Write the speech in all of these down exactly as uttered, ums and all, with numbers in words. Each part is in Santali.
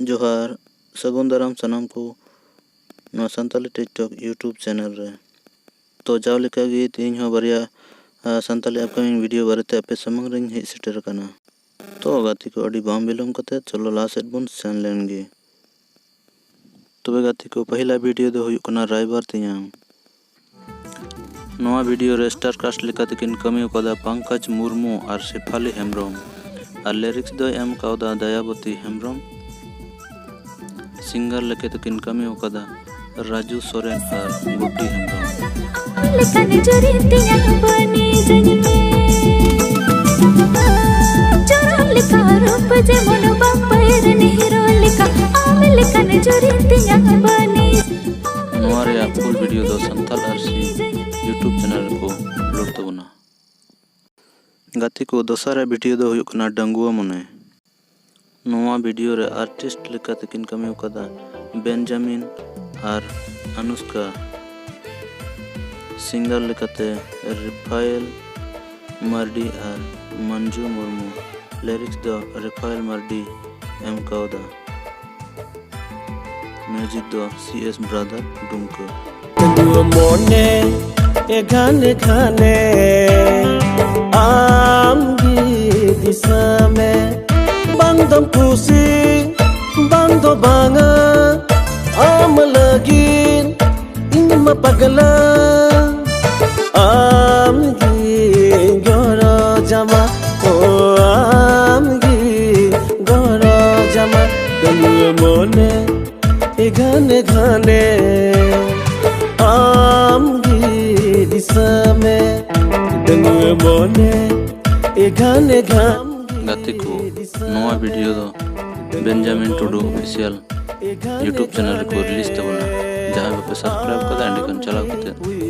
ᱡᱚᱦᱟᱨ, ᱥᱟᱹᱜᱩᱱ ᱫᱟᱨᱟᱢ ᱥᱟᱱᱟᱢ ᱠᱚ ᱱᱚᱣᱟ ᱥᱟᱱᱛᱟᱞᱤ TikTok YouTube channel ᱨᱮ᱾ ᱛᱚ ᱡᱟᱣ ᱞᱮᱠᱟ ᱜᱮ ᱛᱮᱦᱮᱧ ᱦᱚᱸ ᱵᱟᱨᱭᱟ, ᱟ, ᱥᱟᱱᱛᱟᱞᱤ upcoming video ᱵᱟᱨᱮᱛᱮ ᱟᱯᱮ ᱥᱟᱢᱟᱝ ᱨᱤᱧ ᱦᱮᱡ ᱥᱮᱴᱮᱨ ᱟᱠᱟᱱᱟ᱾ ᱛᱚ ᱜᱟᱛᱮ ᱠᱚ, ᱟᱹᱰᱤ ᱵᱟᱝ ᱵᱤᱞᱚᱢ ᱠᱟᱛᱮ ᱪᱚᱞᱚ ᱞᱟᱦᱟ ᱥᱮᱫ ᱵᱚᱱ ᱥᱮᱱ ᱞᱮᱱ ᱜᱮ᱾ ᱛᱚᱵᱮ ᱜᱟᱛᱮ ᱠᱚ, ᱯᱟᱹᱦᱤᱞᱟ video ᱫᱚ ᱦᱩᱭᱩᱜ ᱠᱟᱱᱟ ᱨᱟᱭᱵᱟᱨ ᱛᱮᱧᱟᱝ᱾ ᱱᱚᱣᱟ video ᱨᱮ star cast ᱞᱮᱠᱟᱛᱮ ᱠᱤᱱ ᱠᱟᱹᱢᱤ ᱟᱠᱟᱫᱟ ᱯᱟᱝᱠᱟᱡᱽ ᱢᱩᱨᱢᱩ ᱟᱨ ᱥᱮᱯᱷᱟᱞᱤ ᱦᱮᱢᱵᱨᱚᱢ, ᱟᱨ lyrics ᱫᱚᱭ ᱮᱢ ᱠᱟᱣᱫᱟ ᱫᱟᱭᱟᱵᱚᱛᱤ ᱦᱮᱢᱵᱨᱚᱢ᱾ Singer ᱞᱮᱠᱟᱛᱮ ᱠᱤᱱ ᱠᱟᱹᱢᱤ ᱟᱠᱟᱫᱟ ᱨᱟᱡᱩ ᱥᱚᱨᱮᱱ ᱟᱨ ᱜᱩᱰᱰᱤ ᱦᱮᱢᱵᱨᱚᱢ᱾ ᱞᱮᱠᱟᱱ ᱡᱩᱨᱤ ᱛᱮᱭᱟᱝ ᱵᱟᱹᱱᱤᱡᱟᱹᱧ ᱢᱮ᱾ ᱪᱚᱨᱚᱱ ᱞᱮᱠᱟ ᱨᱩᱯ ᱡᱮᱢᱚᱱ ᱵᱟᱯᱟᱭ ᱨᱮᱱ hero ᱞᱮᱠᱟ᱾ ᱟᱢ ᱞᱮᱠᱟᱱ ᱡᱩᱨᱤ ᱛᱮᱭᱟᱝ ᱵᱟᱹᱱᱤᱡ᱾ ᱱᱚᱣᱟ ᱨᱮᱭᱟᱜ full video ᱫᱚ ᱥᱟᱱᱛᱟᱲ ᱟᱹᱨᱥᱤ YouTube channel ᱨᱮᱠᱚ upload ᱛᱟᱵᱚᱱᱟ᱾ ᱜᱟᱛᱮ ᱠᱚ, ᱫᱚᱥᱟᱨᱟᱜ video ᱫᱚ ᱦᱩᱭᱩᱜ ᱠᱟᱱᱟ ᱰᱟᱺᱜᱩᱣᱟᱹ ᱢᱚᱱᱮ᱾ ᱱᱚᱣᱟ video ᱨᱮ artist ᱞᱮᱠᱟᱛᱮ ᱠᱤᱱ ᱠᱟᱹᱢᱤ ᱟᱠᱟᱫᱟ ᱵᱮᱱᱡᱟᱢᱤᱱ ᱟᱨ ᱟᱱᱩᱥᱠᱟ᱾ Singer ᱞᱮᱠᱟᱛᱮ ᱨᱮᱯᱷᱟᱭᱮᱞ ᱢᱟᱨᱰᱤ ᱟᱨ ᱢᱟᱱᱡᱩ ᱢᱩᱨᱢᱩ᱾ Lyrics ᱫᱚ ᱨᱮᱯᱷᱟᱭᱮᱞ ᱢᱟᱨᱰᱤ ᱮᱢ ᱠᱟᱣᱫᱟ᱾ Music ᱫᱚ CS Brother ᱰᱩᱢᱠᱟᱹ᱾ ᱛᱟᱹᱱᱩᱣᱟᱹ ᱢᱚᱱᱮ ᱮ ᱜᱷᱟᱱᱮ ᱜᱷᱟᱱᱮ ᱟᱢ ᱜᱮ ᱫᱤᱥᱟᱹ ᱢᱮ᱾ ᱵᱟᱝ ᱫᱚᱢ ᱠᱩᱥᱤ ᱵᱟᱝ ᱫᱚ ᱵᱟᱝᱟ, ᱟᱢ ᱞᱟᱹᱜᱤᱫ ᱤᱧ ᱢᱟ ᱯᱟᱜᱽᱞᱟ᱾ ᱟᱢ ᱜᱮ ᱜᱚᱨᱚᱡᱟᱢᱟ, ᱳ ᱟᱢ ᱜᱮ ᱜᱚᱨᱚᱡᱟᱢᱟ᱾ ᱛᱟᱹᱱᱩᱣᱟᱹ ᱢᱚᱱᱮ ᱮ ᱜᱷᱟᱱᱮ ᱜᱷᱟᱱᱮ ᱟᱢ ᱜᱮ ᱫᱤᱥᱟᱹ ᱢᱮ᱾ ᱛᱟᱹᱱᱩᱣᱟᱹ ᱢᱚᱱᱮ ᱮ ᱜᱷᱟᱱᱮ ᱜᱷᱟᱱᱮ᱾ ᱜᱟᱛᱮ ᱠᱚ, ᱱᱚᱣᱟ video ᱫᱚ ᱵᱮᱱᱡᱟᱢᱤᱱ ᱴᱩᱰᱩ Official YouTube channel ᱨᱮᱠᱚ release ᱛᱟᱵᱚᱱᱟ᱾ ᱡᱟᱦᱟᱸᱭ ᱵᱟᱯᱮ subscribe ᱠᱟᱫᱟ, ᱮᱸᱰᱮᱠᱷᱟᱱ ᱪᱟᱞᱟᱣ ᱠᱟᱛᱮ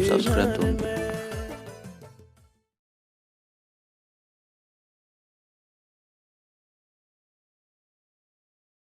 subscribe ᱛᱟᱵᱚᱱ ᱯᱮ᱾